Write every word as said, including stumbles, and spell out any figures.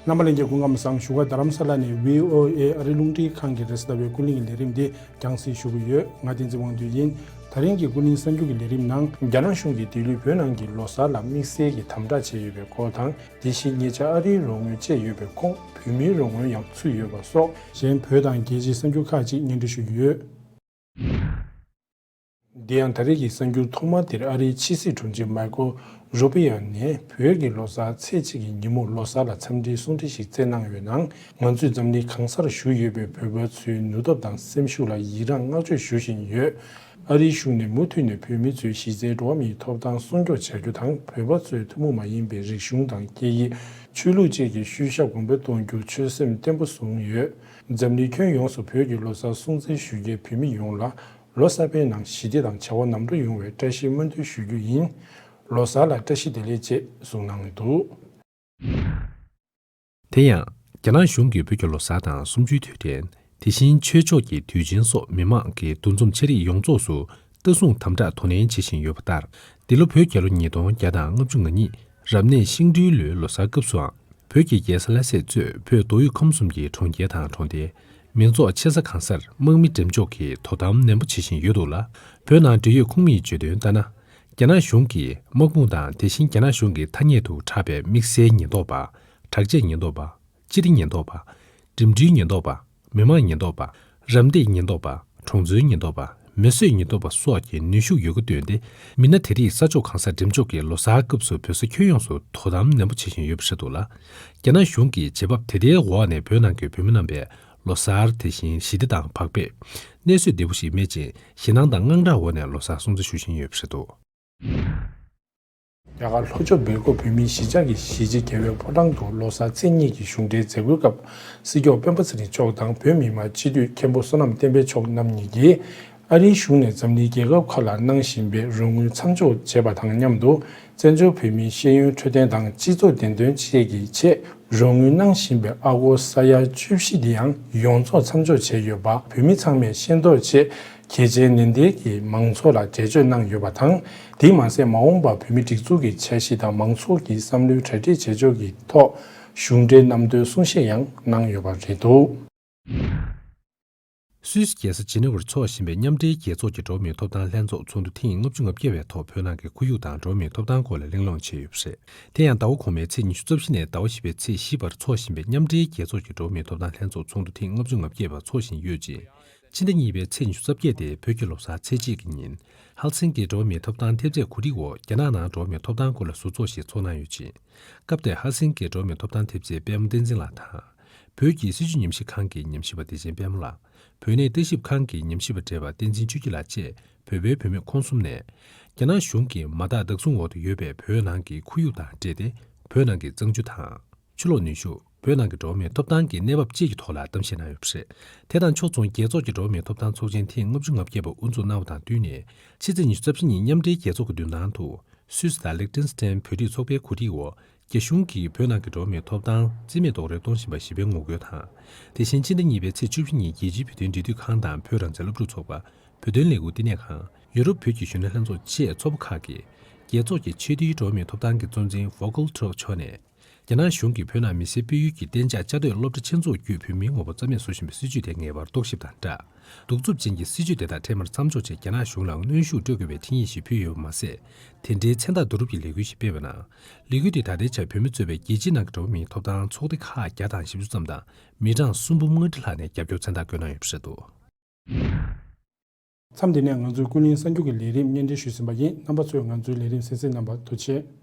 རྣམ་པ་ལྷན་རྒྱས་སྐུ་ཁམས་བཟང་། བཞུགས་སྒར་རྡ་རམ་ས་ལ་ནས་བྷི་ཨོ་ཨེ་ཨ་རིའི་རླུང་འཕྲིན་ཁང་གི་རེས་གཟའ་ཟླ་བའི་ཀུན་གླེང་གི་ལས་རིམ་འདི་རྒྱང་སྲིང་ཞུ་གི་ཡོད། ང་བསྟན་འཛིན་དབང་འདུས་ཡིན། ད་རིང་གི་ཀུན་གླེང་གསར་འགྱུར་གྱི་ལས་རིམ་ནང་རྒྱ་ནག་གཞུང་གིས་དེ་ལོའི་བོད་ནང་གི་ལོ་གསར་ལ་དམིགས་བསལ་གྱི་དམ་དྲག་བྱས་ཡོད་པའི་སྐོར་དང་། དེ་བཞིན་ཉེ་ཆར་ཨ་རིའི་རོགས་དངུལ་བཅད་ཡོད་པའི་ཁོངས་བོད་མིའི་རོགས་དངུལ་ཡང་ཚུད་ཡོད་པ་སོགས་གཞན་བོད་དང་རྒྱལ་སྤྱིའི་གསར་འགྱུར་ཁག་ཅིག་སྙན་སྒྲོན་ཞུ་གི་ཡོད། འདི་ཡང་ད་རེས་ཀྱི་གསར་འགྱུར་ཐོག་མ་དེར་ཨ་རིའི་ཕྱི་སྲིད་དྲུང་ཆེ་མཱི་ཀོ་རུ་པི་ཡོ་ནས་བོད་ཀྱི་ལོ་གསར་ཚེས་གཅིག་གི་ཉིན་མོར་ལོ་གསར་ལ་འཚམས་འདྲིའི་གསུང་འཕྲིན་ཞིག་བསྩལ་གནང་ཡོད་ནའང་། ང་ཚོས་འཛམ་གླིང་གང་སར་བཞུགས་ཡོད་པའི་བོད་པ་ཚོའི་ནུས་སྟོབས་དང་སེམས་ཤུགས་ལ་ཡི་རངས་བསྔགས་བརྗོད་ཞུ་བཞིན་ཡོད། ཨ་རིའི་གཞུང་ནས་མུ་མཐུད་ནས་བོད་མི་ཚོའི་གཞི་རྩའི་འགྲོ་བ་མིའི་ཐོབ་ཐང་སྲུང་སྐྱོབ་བྱ་རྒྱུ་དང་། བོད་པ་ཚོའི་ཐུན་མོང་མ་ཡིན་པའི་རིག་གཞུང་དང་སྐད་ཡིག་ཆོས་ལུགས་བཅས་ཀྱི་ཤུལ་བཞག་གོང་འཕེལ་གཏོང་རྒྱུར་ཆོད་སེམས་བརྟན་པོ་བཟུང་ཡོད། འཛམ་གླིང་ཁྱོན་ཡོངས་སུ་བོད་ཀྱི་ལོ་གསར་སྲུང་བརྩི་ཞུ་མཁན་བོད་མི་ཡོངས་ལ་ལོ་གསར་པའི་ནང་ཞི་བདེ་དང་བྱ་བ་ནམ་འགྲོ་ཡོང་བའི་བཀྲ་ཤིས་སྨོན་འདུན་ཞུ་རྒྱུ་ཡིན། ལོ་གསར་ལ་བཀྲ་ཤིས་བདེ་ལེགས་ཅེས་གསུངས་གནང་འདུག། དེ་ཡང་། རྒྱ་ནག་གཞུང་གིས་བོད་ཀྱི་ལོ་གསར་དང་གསུམ་བཅུའི་དུས་དྲན། དེ་བཞིན་ཆོས་ཕྱོགས་ཀྱི་དུས་ཆེན་སོགས་མི་མང་གི་འདུ་འཛོམས་ཆེ་རིགས་ཡོངས་རྫོགས་སུ་ལྟ་སྲུང་དམ་དྲག་དོ་ནན་བྱེད་བཞིན་ཡོད་པ་ལྟར། འདི་ལོ་བོད་རྒྱལ་ལོ་ཉིས་སྟོང་བརྒྱ་དང་ལྔ་བཅུ་ང་གཉིས་རབ་གནས་ཤིང་སྦྲུལ་ལོའི་ལོ་གསར་སྐབས་སུའང་། བོད་ཀྱི་རྒྱལ་ས་ལྷ་སས་གཙོས་བོད་མདོ་དབུས་ཁམས་གསུམ་གྱི་གྲོང་ཁྱེར་དང་གྲོང་རྡལ། མི་ཚོགས་ཆེ་ས་གང་སར་དམག་མི་འགྲེམས་འཇོག་གིས་དོ་དམ་ནན་པོ་བྱེད་བཞིན་ཡོད་འདུག་ལ། བོད་ནང་འབྲེལ་ཡོད་ཁོངས་མིས་བརྗོད་དོན་ལྟར་ན། རྒྱ་ནག་གཞུང་གིས་དམག་དཔུང་དང་། དེ་བཞིན་རྒྱ་ནག་གཞུང་གི་ཐ་སྙད་དུ་གྲགས་པའི་དམིགས་བསལ་ཉེན་རྟོག་པ། དྲག་ཆས་ཉེན་རྟོག་པ། སྤྱི་བདེ་ཉེན་རྟོག་པ། འགྲིམ་འགྲུལ་ཉེན་རྟོག་པ། མི་དམངས་ཉེན་རྟོག་པ། རམ་འདེགས་ཉེན་རྟོག་པ། གྲོང་ཚོའི་ཉེན་རྟོག་པ། མི་གསོད་ཉེན་རྟོག་པ་སོགས་ཀྱི་ནུས་ཤུགས་ཡོད་རྒུ་བཏོན་ཏེ། མི་སྣ་དེ་རིགས་ས་ཕྱོགས་གང་སར་འགྲེམས་འཇོག་གིས་ལོ་གསར་སྐབས་སུ་བོད་ས་ཁྱོན་ཡོངས་སུ་དོ་དམ་ནན་པོ་བྱེད་བཞིན་ཡོད་པ་རེད་འདུག་ལ། རྒྱ་ནག་གཞུང་གིས་བྱེད་བབ་དེ་ལྟའི་འོག་ནས་བོད་ནང་གི་བོད་མི་རྣམ་པས་ལོ་གསར། དེ་བཞིན་ཞི་བདེ་དང་བག་ཕེབས། གནས་ཚུལ་བདེ་པོ་ཞིག་མེད་ཅིང་། ཞེད་སྣང་དང་དངངས་སྐྲག་འོག་ནས་ལོ་གསར་སྲུང་བརྩི་ཞུ་བཞིན་ཡོད་པ་རེད་འདུག། རྒྱ་གར་ལྷོ་ཕྱོགས་སྦེལ་ཀོབ་བོད་མིའི་གཞིས་ཆགས་ཀྱི་གཞིས་བྱེས་རྒྱལ་བའི་ཕོ་བྲང་དུ་ལོ་གསར་ཚེས་གཉིས་ཀྱི་གཞུང་འབྲེལ་མཛད་སྒོའི་སྐབས། སྲིད་སྐྱོང་སྤེན་པ་ཚེ་རིང་མཆོག་དང་བོད་མི་མང་སྤྱི་འཐུས་མཁན་པོ་བསོད་ནམས་བསྟན་འཕེལ་མཆོག་རྣམ་གཉིས་ཀྱིས། ཨ་རིའི་གཞུང་ནས་འཛམ་གླིང་རྒྱལ་ཁབ་ཁག་ལ་གནང་བཞིན་པའི་རོགས་དངུལ་མཚམས་འཇོག་བྱས་པ་དང་མཉམ་དུ། བཙན་བྱོལ་བོད་མིའི་ཤེས་ཡོན་འཕྲོད་བསྟེན་དང་སྤྱི་ཚོགས་བདེན་དོན་བཅས་ཀྱི་ཆེད། རོགས་དངུལ་གནང་བཞིན་པའི་ཨ་སྒོར་ས་ཡ་བཅུ་བཞི་འདི་ཡང་ཡོངས་རྫོགས་མཚམས་འཇོག་བྱས་ཡོད་པ་བོད་མི་ཚང་མས་ཤེས་རྟོགས་ཆེད། གལ་ཆེའི་ནན་ཏན་གྱིས་མང་ཚོགས་ལ་འགྲེལ་བརྗོད་གནང་ཡོད་པ་དང་། དེས་མ་ཟད། མ་འོངས་པར་བོད་མིའི་སྒྲིག་འཛུགས་ཀྱི་འཆར་གཞི་དང་མང་ཚོགས་ཀྱི་བསམ་བློའི་གྲ་སྒྲིག་བྱེད་ཕྱོགས་ཀྱི་ཐོག་གཞུང་འབྲེལ་རྣམ་རྟོག་གསུང་བཤད་ཡང་གནང་ཡོད་པ་རེད་འདུག། སུད་སི་རྒྱལ་ས་ཇི་ནི་ཝར་འཚོགས་བཞིན་པའི་མཉམ་འབྲེལ་རྒྱལ་ཚོགས་ཀྱི་འགྲོ་བ་མིའི་ཐོབ་ཐང་ལྷན་ཚོགས་ཚོགས་འདུ་ཐེངས་ལྔ་བཅུ་ང་བརྒྱད་པའི་ཐོག་བོད་ནང་གི་ཁོར་ཡུག་དང་འགྲོ་བ་མིའི་ཐོབ་ཐང་སྐོར་ལ་གླེང་སློང་བྱས་ཡོད་པ་རེད། དེ་ཡང་ཟླ་བ་གོང་མའི་ཚེས་ཉི་ཤུ་རྩ་བཞི་ནས་ཟླ་བ་བཞི་པའི་ཚེས་བཞི་བར་འཚོགས་བཞིན་པའི་མཉམ་འབྲེལ་རྒྱལ་ཚོགས་ཀྱི་འགྲོ་བ་མིའི་ཐོབ་ཐང་ལྷན་ཚོགས་ཚོགས་འདུ་ཐེངས་ལྔ་བཅུ་ང་བརྒྱད་པ་འཚོགས་བཞིན་ཡོད་ཅིང་། ཕྱི་ཟླ་གཉིས་པའི་ཚེས་ཉི་ཤུ་རྩ་བརྒྱད་དེ་བོད་ཀྱི་ལོ་གསར་ཚེས་གཅིག་གི་ཉིན། ཧལ་སིང་ཀིའི་འགྲོ་བ་མིའི་ཐོབ་ཐང་ཐེབས་རྩའི་གོ་སྒྲིག་འོག་རྒྱ་ནག་ནང་འགྲོ་བ་མིའི་ཐོབ་ཐང་སྐོར་ལ་ཟུར་ཚོགས་ཤིག་ཚོགས་གནང་ཡོད་ཅིང་། སྐབས་དེར་ཧལ་སིང་ཀིའི་འགྲོ་བ་མིའི་ཐོབ་ཐང་ཐེབས་རྩའི་པད་མ་བསྟན་འཛིན་ལགས་དང་། བོད་ཀྱི་སྲིད་བྱུས་ཉམས་ཞིབ་ཁང་གི་ཉམས་ཞིབ་པ་བདེ་ཆེན་དཔལ་མོ་ལགས། བོད་གནས་ལྟ་ཞིབ་ཁང་གི་ཉམས་ཞིབ་པ་བགྲེས་པ་བསྟན་འཛིན་ཆོས་སྐྱིད་ལགས་བཅས་བོད་པའི་བུད་མེད་ཁོང་གསུམ་ནས། རྒྱ་ནག་གཞུང་གིས་མ་དག་བདག་བཟུང་འོག་ཏུ་ཡོད་པའི་བོད་ནང་གི་ཁོར་ཡུག་དང་འབྲེལ་ཏེ། བོད་ནང་གི་གཙང་ཆུ་དང་། ཆུ་ལོག་ནུས་ཤུགས། བོད་ནང་གི་འགྲོ་བ་མིའི་ཐོབ་ཐང་གི་གནས་བབ་བཅས་ཀྱི་ཐོག་ལ་གཏམ་བཤད་གནང་ཡོད་པ་རེད། དེ་དང་ཕྱོགས་མཚུངས། རྒྱལ་ཚོགས་ཀྱི་འགྲོ་བ་མིའི་ཐོབ་ཐང་ཚོགས་ཆེན་ཐེངས་ལྔ་བཅུ་ང་བརྒྱད་པ་དབུ་འཛུགས་གནང་བ་དང་བསྟུན་ནས། ཕྱི་ཚེས་ཉི་ཤུ་རྩ་བཞི་ཉིན་མཉམ་འབྲེལ་རྒྱལ་ཚོགས་ཀྱི་མདུན་ཐང་དུ། སུད་སི་དང་ལིག་ཏེན་སི་ཏན་བོད་རིགས་ཚོགས་པའི་གོ་སྒྲིག་འོག་རྒྱ་གཞུང་གིས་བོད་ནང་གི་འགྲོ་བ་མིའི་ཐོབ་ཐང་རྩིས་མེད་རྡོག་རོལ་གཏོང་བཞིན་པ་ཞི་བའི་ངོ་རྒོལ་དང་། དེ་བཞིན་ཕྱི་ཟླ་གཉིས་པའི་ཚེས་བཅུ་བཞི་ཉིན་རྒྱལ་སྤྱིའི་བོད་དོན་འབྲེལ་མཐུད་ཁང་དང་བོད་རང་བཙན་སློབ་ཕྲུག་ཚོགས་པ། བོད་དོན་ལས་འགུལ་བསྟི་གནས་ཁང་། ཡུ་རོབ་བོད་ཀྱི་གཞོན་ནུ་ལྷན་ཚོགས་བཅས་ཚོགས་པ་ཁག་གིས། རྒྱལ་ཚོགས་ཀྱི་ཆེས་མཐོའི་འགྲོ་བ་མིའི་ཐོབ་ཐང་གི་གཙོ་འཛིན་ཝོ་ཀལ་ཊརྐ་མཆོག་ནས། རྒྱ་ནག་གཞུང་གིས་བོད་ནང་མི་སེར་སྤེལ་ཡུལ་གྱི་གཏན་འཇགས་བཅའ་སྡོད་སློབ་གྲྭ་ཆེད་འཛུགས་བརྒྱུད་བོད་མིའི་ངོ་བོ་རྩ་མེད་བཟོ་བཞིན་པའི་སྲིད་བྱུས་དེ་ངེས་པར་རྟོག་ཞིབ་དང་སྦྲགས། གདུག་རྩུབ་ཅན་གྱི་སྲིད་བྱུས་དེ་དག་འཕྲལ་མར་མཚམས་འཇོག་ཆེད་རྒྱ་ནག་གཞུང་ལ་གནོན་ཤུགས་སྤྲོད་དགོས་པའི་ཁྲིད་ཡིག་ཞིག་ཕུལ་ཡོད་པ་མ་ཟད། དེ་འབྲེལ་མཚན་རྟགས་བསྡུ་རུབ་ཀྱི་ལས་འགུལ་ཞིག་སྤེལ་བའི་ནང་། ལས་འགུལ་དེ་ད་ལྟའི་ཆར་བོད་མི་གཙོས་པའི་རྒྱལ་སྤྱིའི་ནང་གི་འགྲོ་བ་མིའི་ཐོབ་ཐང་ཚོགས་སྡེ་ཁག་བརྒྱ་དང་བཞི་བཅུ་ཙམ་དང་མི་གྲངས་སུམ་འབུམ་ལྔ་ཁྲི་ལྷག་ནས་རྒྱབ་སྐྱོར་མཚན་རྟགས་བཀོད་གནང་ཡོད་པ་རེད་འདུག། མཚམས་འདི་ནས་ང་ཚོའི་ཀུན་གླེང་གསར་འགྱུར་གྱི་ལས་རིམ་སྙན་སྒྲོན་ཞུས་ཟིན་པ་ཡིན། རྣམ་པ་ཚོས་ང་ཚོའི་ལས་རིམ་གསན་གཟིགས་གནང་བར་ཐུགས་རྗེ་ཆེ།